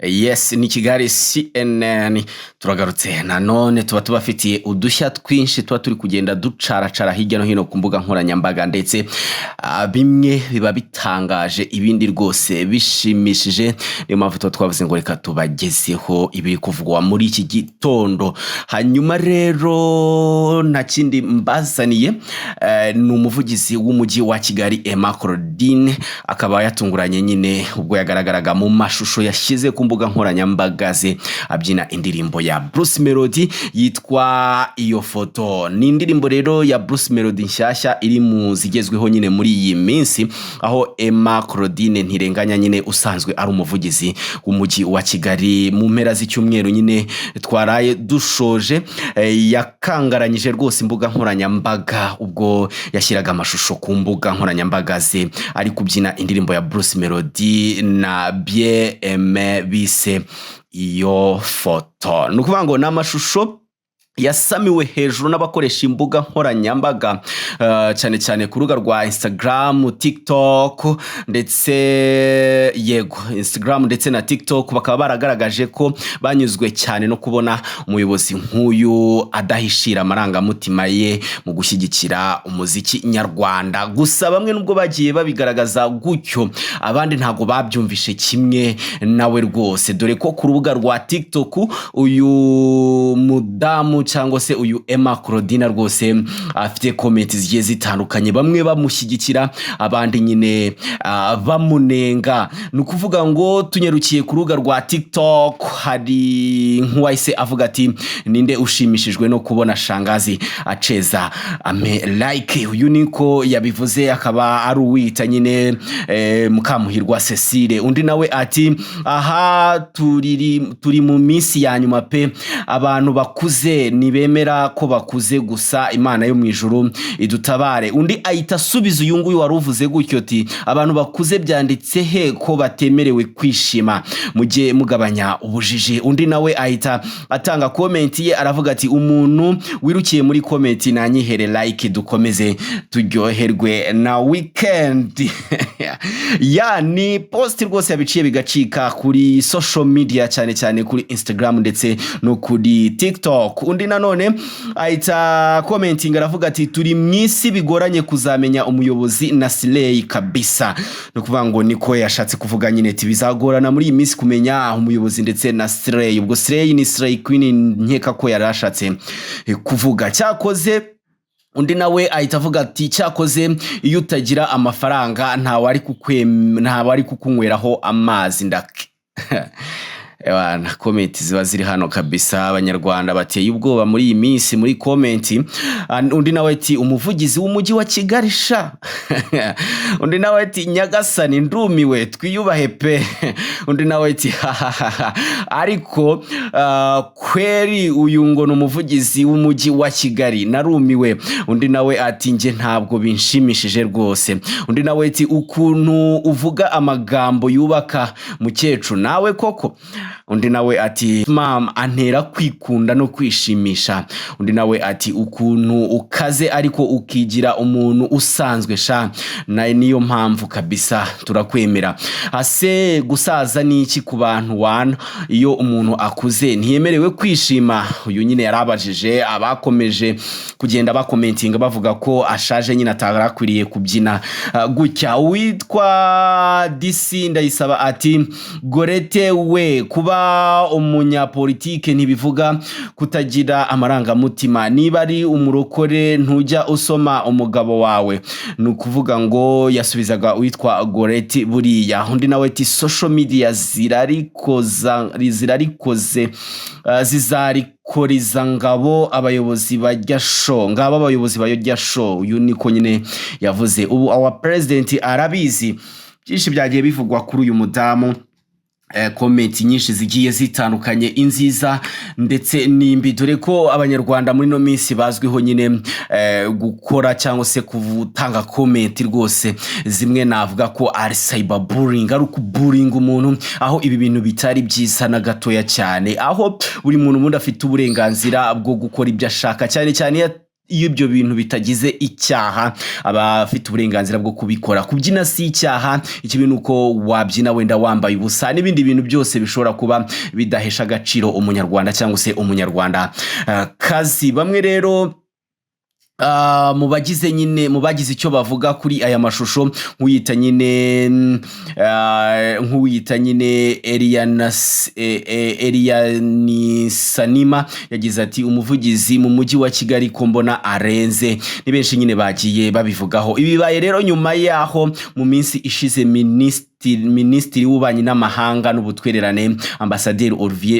Yes, ni Kigali CNN, turagarutse nanone. Tuba tubafitiye udushya twinshi, tuba turi kugenda ducaracara hirya no hino ku mbuga nkoranyambaga, ndetse bimwe biba bitangaje, ibindi rwose bishimishije. Niyo mpamvu tuba twavuze ngo reka tubagezeho ibiri kuvugwa muri iki gitondo. Hanyuma rero nta kindi mbazaniye, ni umuvugizi w'umujyi wa Kigali, Emma Claudine, akaba yatunguranye nyine ubwo yagaragaraga mu mashusho yashyize ku mbuga nkoranyambaga ze abyina indirimbo ya Bruce Melody yitwa "Iyo Foto". Ni indirimbo rero ya Bruce Melody nshyashya iri mu zigezweho nyine muri iyi minsi, aho Emma Claudine Ntirenganya nyine usanzwe ari umuvugizi w'umujyi wa Kigali, mu mpera z'icyumweru nyine twaraye dushoje, yakangaranyije rwose imbuga nkoranyambaga ubwo yashyiraga amashusho ku mbuga nkoranyambaga ze ari kubyina indirimbo ya Bruce Melody na Bien Aime bise "Iyo Foto". Ni ukuvuga ngo ni amashusho yasamiwe hejuru n'abakoresha imbuga nkoranyambaga, cyane cyane ku rubuga rwa Instagram, TikTok, ndetse yego, Instagram ndetse na TikTok, bakaba baragaragaje ko banyuzwe cyane no kubona umuyobozi nk'uyu adahishira amarangamutima ye mu gushyigikira umuziki nyarwanda. Gusa bamwe nubwo bagiye babigaragaza gutyo, abandi ntabwo babyumvishe kimwe nawe rwose, dore ko ku rubuga rwa TikTok uyu mudamu cyangwa se uyu Emma Claudine rwose afite comment zigiye zitandukanye, bamwe bamushyigikira, abandi nyine bamunenga. Ni ukuvuga ngo tunyarukiye ku rubuga rwa TikTok, hari nk'uwahise avuga ati: "Ninde ushimishijwe no kubona shangazi aceza? Ampe like." Uyu niko yabivuze, akaba ari uwita nyine Mukamuhirwa Cecile. Undi nawe ati: "Aha turi mu minsi ya nyuma pe, abantu bakuze ntibemera ko bakuze gusa, Imana yo mu ijuru idutabare." Undi ahita asubiza uyu nguyu wari uvuze gutyo ati: "Abantu bakuze byanditse he ko batemerewe kwishima? Mujye mugabanya ubujiji." Undi nawe ahita atanga comment ye, aravuga ati: "Umuntu wirukiye muri comment nanyihere like, dukomeze turyoherwe na weekend." Ya ni post rwose yabiciye bigacika kuri social media, cyane cyane kuri Instagram ndetse no kuri TikTok. Undi nanone ahita commenting, aravuga ati: "Turi mu isi bigoranye kuzamenya umuyobozi na slay kabisa." Ni ukuvuga ngo niko yashatse kuvuga nyine ati bizagorana muri iyi minsi kumenya umuyobozi ndetse na slay. Ubwo slay ni slay queen, nkeka ko yari ashatse kuvuga. Cyakoze undi nawe ahita avuga ati: "Cyakoze iyo utagira amafaranga ntawari kukunyweraho amazi." Ndake. Ewana, comment ziba ziri hano kabisa, Abanyarwanda bateye ubwoba muri iyi minsi muri comment. Undi nawe ati: "Umuvugizi w'umujyi wa Kigali sha." Undi nawe ati: "Nyagasani, ndumiwe, twiyubahe pe." Undi nawe ati: "Hahaha, ariko kweri uyu ngo ni umuvugizi w'umujyi wa Kigali, narumiwe." Undi nawe ati: "Njye ntabwo binshimishije rwose." Undi nawe ati: "Ukuntu uvuga amagambo yubaka, mukecuru, nawe koko." Undi nawe ati: "Mama antera kwikunda no kwishimisha." Undi nawe ati: "Ukuntu ukaze ariko ukigira umuntu usanzwe sha, na niyo mpamvu kabisa turakwemera. Ase gusaza ni iki ku bantu wana? Iyo umuntu akuze ntiyemerewe kwishima?" Uyu nyine yarabajije abakomeje kugenda bacommentinga bavuga ko ashaje nyine, atarakwiriye kubyina gutya. Uwitwa DC Ndayisaba ati: "Gorete we, kuba umunyapolitike ntibivuga kutagira amarangamutima. Niba ari umurokore, ntujya usoma umugabo wawe?" Ni ukuvuga ngo yasubizaga uwitwa Goreti buriya. Undi nawe ati: "Social media zirarikoza, zirarikoze, zizarikoriza ngabo abayobozi bajya show, ngabo abayobozi bajya show." Uyu niko nyine yavuze. Ubu our president arabizi. Byinshi byagiye bivugwa kuri uyu mudamu, comment nyinshi zigiye zitandukanye, inziza ndetse n'imbi, dore ko Abanyarwanda muri ino minsi bazwiho nyine gukora cyangwa se gutanga comment rwose zimwe navuga ko ari cyber bullying, ari ukubullyinga umuntu, aho ibi bintu bitari byiza na gatoya cyane, aho buri muntu ubundi afite uburenganzira bwo gukora ibyo ashaka, cyane cyane iyo iyo ibyo bintu bitagize icyaha, aba afite uburenganzira bwo kubikora. Kubyina si icyaha. Ikibi ni uko wabyina wenda wambaye ubusa n'ibindi bintu byose bishobora kuba bidahesha agaciro umunyarwanda cyangwa se umunyarwanda kazi. Bamwe rero mu bagize nyine, mu bagize icyo bavuga kuri aya mashusho, nk'uwiyita nyine Elianisanima yagize ati: "Umuvugizi mu mujyi wa Kigali ko mbona arenze." Ni benshi nyine bagiye babivugaho. Ibi bibaye rero nyuma yaho mu minsi ishize Minisitiri w'Ububanyi n'Amahanga n'Ubutwererane, Ambasaderi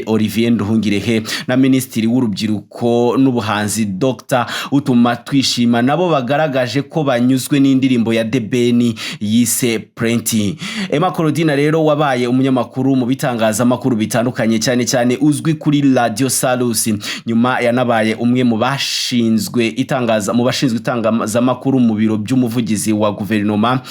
Olivier Nduhungirehe, na Minisitiri w'Urubyiruko n'Ubuhanzi, Dr Utumatwishima, nabo bagaragaje ko banyuzwe n'indirimbo ya The Ben yise Plenty. Emma Claudine rero wabaye umunyamakuru mu bitangazamakuru bitandukanye, cyane cyane uzwi kuri Radio Salus, nyuma yanabaye umwe mu bashinzwe itangazamakuru mu biro by'umuvugizi wa guverinoma,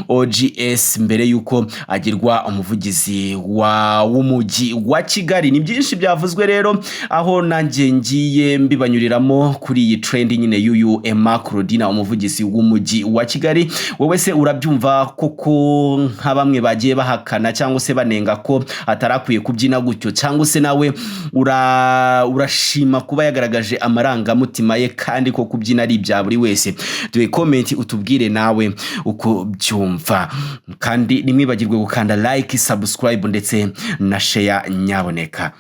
OGS, mbere y'uko agirwa umuvugizi wa w'umujyi wa Kigali. Ni byinshi byavuzwe rero, aho nanjye ngiye mbibanyuriramo kuri iyi trend nyine y'uyu Emma Claudine, umuvugizi w'umujyi wa Kigali. Wowe se urabyumva koko nka bamwe bagiye bahakana cyangwa se banenga ko atarakwiye kubyina gutyo, cyangwa se nawe urashima kuba yagaragaje amarangamutima ye, kandi ko kubyina ari ibya buri wese? Duhe comment utubwire nawe uko byumva, kandi ntimwibagirwe gukanda like, subscribe ndetse na share nyaboneka.